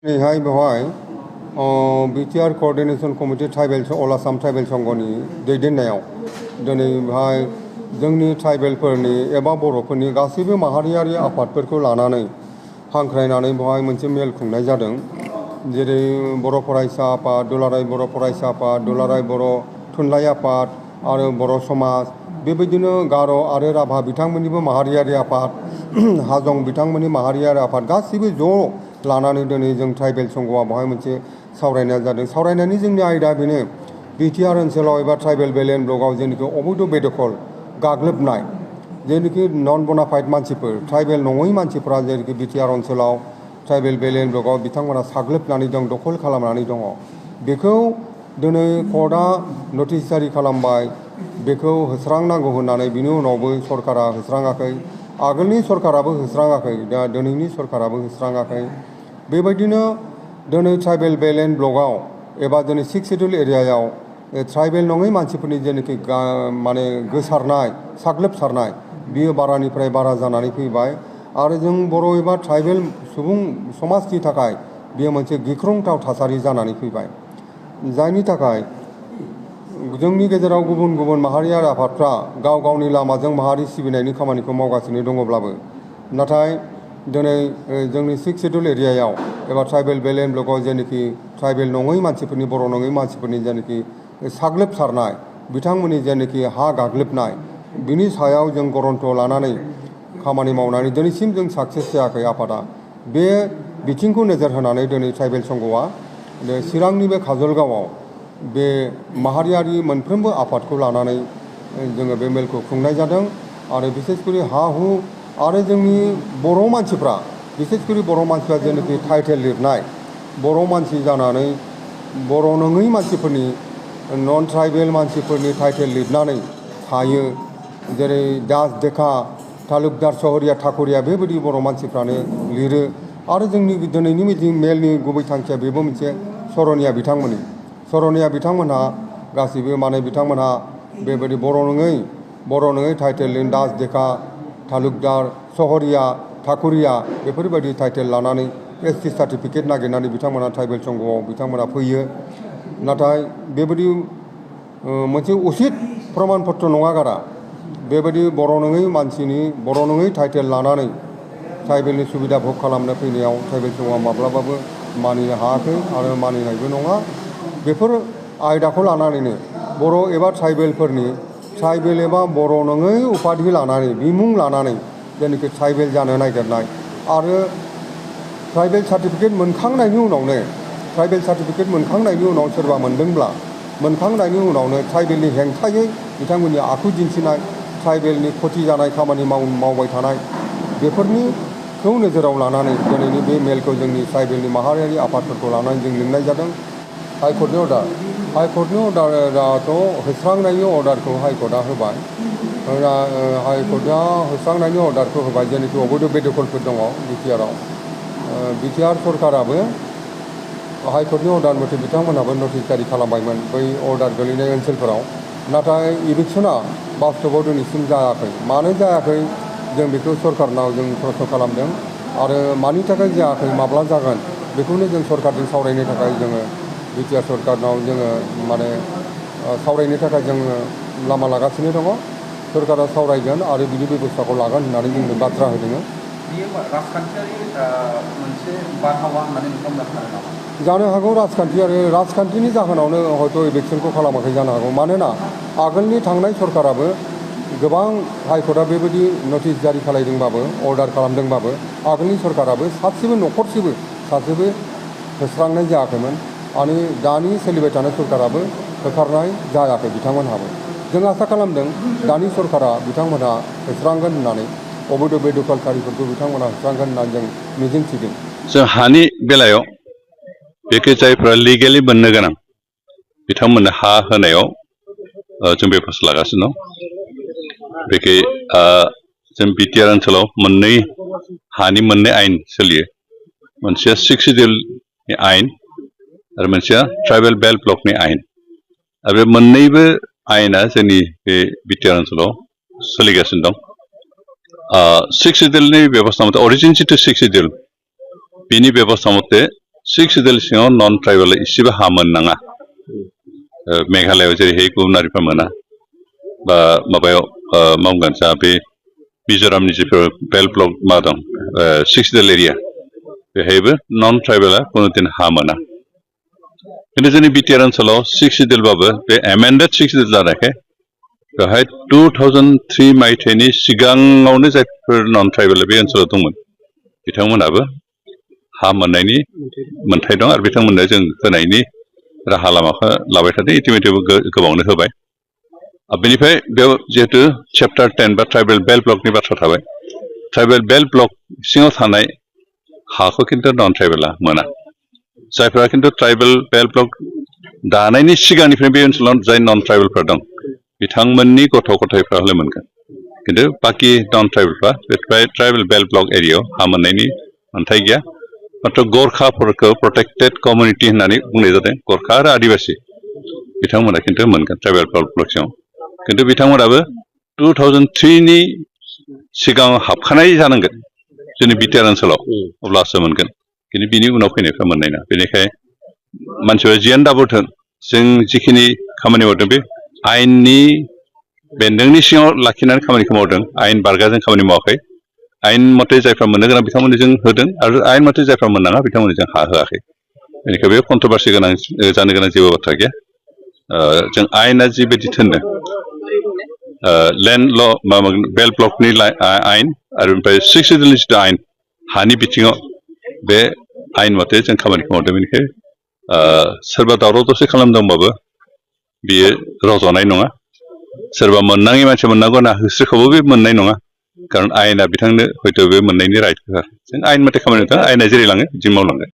नैहाय बेवहाय BTR coordination committee tribal अल Assam tribal संघनि दैदेननायाव दिनै बेवहाय जोंनि ट्राइबेलफोरनि एबा बर'फोरनि गासैबो माहारियारि आफादफोरखौ लानानै हांख्रायनानै बेवहाय मोनसे मेल खुंनाय जादों। जेरै बर' फरायसा आफाद, दुलाराय बर' फरायसा आफाद, दुलाराय बर' थुनलाइ आफाद आरो बर' समाज, बेबायदिनो गार' आरो राभा बिथांमोननिबो माहारियारि आफाद, हाजं बिथांमोननि माहारियारि आफाद गासैबो ज' लानानै दिनै जों ट्राइबेल संघआ बेवहाय मोनसे सावरायनाय जादों। सावरायनायनि जोंनि आयदा बेनो बिटिआर ओनसोलाव एबा ट्राइबेल बेल एन्ड ब्लकआव जेनाखि अबैध बेदखल गाग्लोबनाय, जेनाखि नन बनाफाइड मानसिफोर, ट्राइबेल नङै मानसिफ्रा जेनाखि बिटिआर ओनसोलाव ट्राइबेल बेल एन्ड ब्लकआव बिथांमोना साग्लोबनानै दं, दखल खालामनानै दङ। बेखौ दिनै कर्टआ नटिस जारि खालामबाय, बेखौ होस्रांनांगौ होननानै बिनि उनावबो सरकारा होस्राङाखै, आगोलनि सरकाराबो होस्राङाखै, दा दिनैनि सरकाराबो होस्राङाखै। बेबायदिनो दिनै ट्राइबेल बेल एन्ड ब्लकआव एबा दिनै 6 सिड्युल एरियायाव ट्राइबेल नङै मानसिफोरनि जेनाखि माने गोसारनाय, साग्लोबसारनाय, बियो बारानिफ्राय बारा जानानै फैबाय आरो जों बर' एबा ट्राइबेल सुबुं समाजनि थाखाय बेयो मोनसे गिख्रंथाव थासारि जानानै फैबाय। जायनि थाखाय जोंनि गेजेराव गुबुन गुबुन माहारियारि आफादफ्रा गाव गावनि लामाजों माहारि सिबिनायनि खामानिखौ मावगासिनो दङब्लाबो, नाथाय दिनै जोंनि 6 सिड्युल एरियायाव एबा ट्राइबेल बेल एन्ड ब्लकआव जेनाखि ट्राइबेल नङै मानसिफोरनि, बर' नङै मानसिफोरनि जेनाखि साग्लोबसारनाय, बिथांमोननि जेनाखि हा गाग्लोबनाय, बिनि सायाव जों गरन्थ लानानै खामानि मावनानै दिनैसिम जों साक्सेस जायाखै आफादा। बे बिथिंखौ नोजोर होनानै दिनै ट्राइबेल संघआ चिरांनि बे काजलगावआव बे माहारियारि मोनफ्रोमबो आफादखौ लानानै जोङो बे मेलखौ खुंनाय जादों। आरो बिसेसकरि हा हु आरो जोंनि बर' मानसिफ्रा, बिसेसकरि बर' मानसिफ्रा जेनाखि टाइटेल लिरनाय, बर' मानसि जानानै बर' नङै मानसिफोरनि, नन ट्राइबेल मानसिफोरनि टाइटेल लिरनानै थायो, जेरै दास देखा, तालुकदार, सहरिया, ठाकुरिया, बेबायदि बर' मानसिफ्रानो लिरो। आरो जोंनि दिनैनि मिटिं मेलनि गुबै थांखिया बेबो मोनसे सरनिया बिथांमोनहा गासैबो माने बिथांमोनहा बेबायदि बर' नङै टाइटेल दास देखा, तालुकदार, सहरिया, ठाकुरिया बेफोरबायदि टाइटेल लानानै ST सार्टिफिकेट नागिरनानै बिथांमोना ट्राइबेल संघआव बिथांमोना फैयो। नाथाय बेबायदि मोनसे उचित प्रमान पत्र नङा गारा बेबायदि बर' नङै मानसिनि, बर' नङै टाइटेल लानानै ट्राइबेलनि सुबिदा भग खालामनो फैनायाव ट्राइबेल संघआ माब्लाबाबो मानिनो हायाखै आरो मानिनायबो नङा। बेफोर आयदाखौ लानानैनो बर' एबा ट्राइबेलफोरनि, ट्राइबेल एबा बर' नङै उपाधि लानानै, बिमुं लानानै जेनाखि ट्राइबेल जानो नागिरनाय आरो ट्राइबेल सार्टिफिकेट मोनखांनायनि उनाव सोरबा मोनखांनायनि उनावनो ट्राइबेलनि हेंथायै बिथांमोननि आखु दिन्थिनाय, ट्राइबेलनि खथि जानाय खामानि मावबाय थानाय, बेफोरनिखौ नोजोराव लानानै दिनैनि बे मेलखौ जोंनि ट्राइबेलनि माहारियारि आफादफोरखौ लानानै जों लिंनाय जादों। हाइकर्टनि अर्डाराथ' होस्रांनायनि अर्डारखौ हाइकर्टआ होबाय। हाइकर्टआ होस्रांनायनि अर्डारखौ होबाय, जेनाखि अबैध बेदखलफोर दङ बिटिआरआव। बिटिआर सरकाराबो हाइकर्टनि अर्डार मथे बिथांमोनहाबो नटिस जारि खालामबायमोन बै अर्डार गोलैनाय ओनसोलफोराव। नाथाय इभिक्सना बास्तबआव दिनैसिम जायाखै। मानो जायाखै जों बेखौ सरकारनाव जों प्रश्न खालामदों आरो मानि थाखाय जायाखै, माब्ला जागोन, बेखौनो जों सरकारजों सावरायनो थाखाय जोङो बिटिआर सरकारनाव जोङो माने सावरायनो थाखाय जोङो लामा लागासिनो दङ। सरकारा सावरायगोन आरो बिनि बेबस्थाखौ लागोन होननानै जोंनो बाथ्रा होदों। जानो हागौ राजखान्थिनि जाहोनावनो हयथ' इलेक्सनखौ खालामाखै जानो हागौ। मानोना आगोलनि थांनाय सरकाराबो गोबां, हाइकर्टआ बेबायदि नटिस जारि खालामदोंबाबो, अर्डार खालामदोंबाबो, आगोलनि सरकाराबो सासेबो होस्रांनाय जायाखैमोन आरो दानि सोलिबाय थानाय सरकाराबो होखारनाय जायाखै बिथांमोनहाबो। जों आसा खालामदों दानि सरकारा बिथांमोनहा होस्रांगोन होननानै, अबैध बेदखलकारिफोरखौ बिथांमोनहा होस्रांगोन होननानै जों मिजिंथिदों। जों हानि बेलायाव बेखौ जायफ्रा लिगेलि मोननो गोनां बिथांमोननो हा होनायाव जों बेबस्था लागासिनो दं। बेखै जों बिटिआर ओनसोलाव हानि मोननै आयेन सोलियो। मोनसेया 6 सिड्युलनि आयेन आरो मोनसेया ट्राइबेल बेल्ट ब्लकनि आयेन। आरो बे मोननैबो आयेना जोंनि बे बिटिआर ओनसोलाव सोलिगासिनो दं। 6 सिड्युलनि बेबस्था मथे, अरिजिन जिथु 6 सिड्युल, बिनि बेबस्था मथे 6 सिडिउल सिङाव नन ट्राइबेल इसेबो हा मोननाङा मेघालयआव जेरैहाय गुबुन हारिफ्रा मोना बा माबायाव मावगोन जा बे मिज'रामनि जिफोर बेल्ट ब्लक मा दं 6 सिडिउल एरिया बेहायबो नन ट्राइबेला कुनु दिन हा मोना खिन्थु जोंनि बिटिआर ओनसोलाव 6 सिडिउलबाबो बे एमेन्डेड 6 सिडिउल जानायखाय बेवहाय 2003 मायथाइनि सिगाङावनो जायफोर नन ट्राइबेल बे ओनसोलाव दंमोन बिथांमोनाबो हा मोननायनि मोन्थाय दं आरो बिथांमोननो जों होनायनि राहा लामाखौ लाबाय थादों इतिमध्येबो गोबांनो होबाय बेनिफ्राय बेयाव जिहेतु चेप्टार 10 बा ट्राइबेल बेल्ट ब्लकनि बाथ्रा थाबाय ट्राइबेल बेल्ट ब्लक सिङाव थानाय हाखौ खिन्थु नन ट्राइबेला मोना जायफोरा खिन्थु ट्राइबेल बेल्ट ब्लक दानायनि सिगांनिफ्राय बे ओनसोलाव जाय नन ट्राइबेलफोर दं बिथांमोननि गथ' गथायफ्रा हले मोनगोन खिन्थु बाखि नन ट्राइबेलफ्रा बे ट्राइबेल बेल्ट ब्लक एरियायाव हा मोननायनि मोन्थाय गैया मात्र गोरखाफोरखौ प्रटेक्टेड कमिउनिटि होननानै बुंनाय जादों गोरखा आरो आदिबासि बिथांमोना खिन्थु मोनगोन ट्राइबेल बेल्ट ब्लक सिङाव खिन्थु बिथांमोनाबो 2003नि सिगाङाव हाबखानाय जानांगोन जोंनि बिटिआर ओनसोलाव अब्लासो मोनगोन खिन्थु बिनि उनाव फैनायफ्रा मोननाय नङा बेनिखायनो मानसिफ्रा जियानो दाबोथों जों जिखिनि खामानि मावदों बे आयेननि बेन्दोंनि सिङाव लाखिनानै खामानिखौ मावदों आयेन बारगाजों खामानि मावाखै आयेन मथे जायफ्रा मोननो गोनां बिथांमोननो जों होदों आरो आयेन मथे जायफ्रा मोननाङा बिथांमोननो जों हा होआखै बेनिखायनो बे कन्ट्रभार्सि गोनां जानो गोनां जेबो बाथ्रा गैया जों आयेना जिबायदि थिनदों लैंड ल बेल्ट ब्लकनि आयेन आरो ओमफ्राय 6 सिडिउलनि जिथु आयेन हानि बिथिङाव बे आयेन मथे जों खामानिखौ मावदों बेनिखायनो सोरबा दावराव दावसि खालामदोंबाबो बियो रज'नाय नङा सोरबा मोननाङि मानसि मोननांगौ होनना होस्रिखौबो बे मोननाय नङा खारन आयेना बिथांनो हयथ' बे मोननायनि राइट होआ जों आयेन मथे खामानि मावदों आयेना जेरै लाङो बिदि मावलांगोन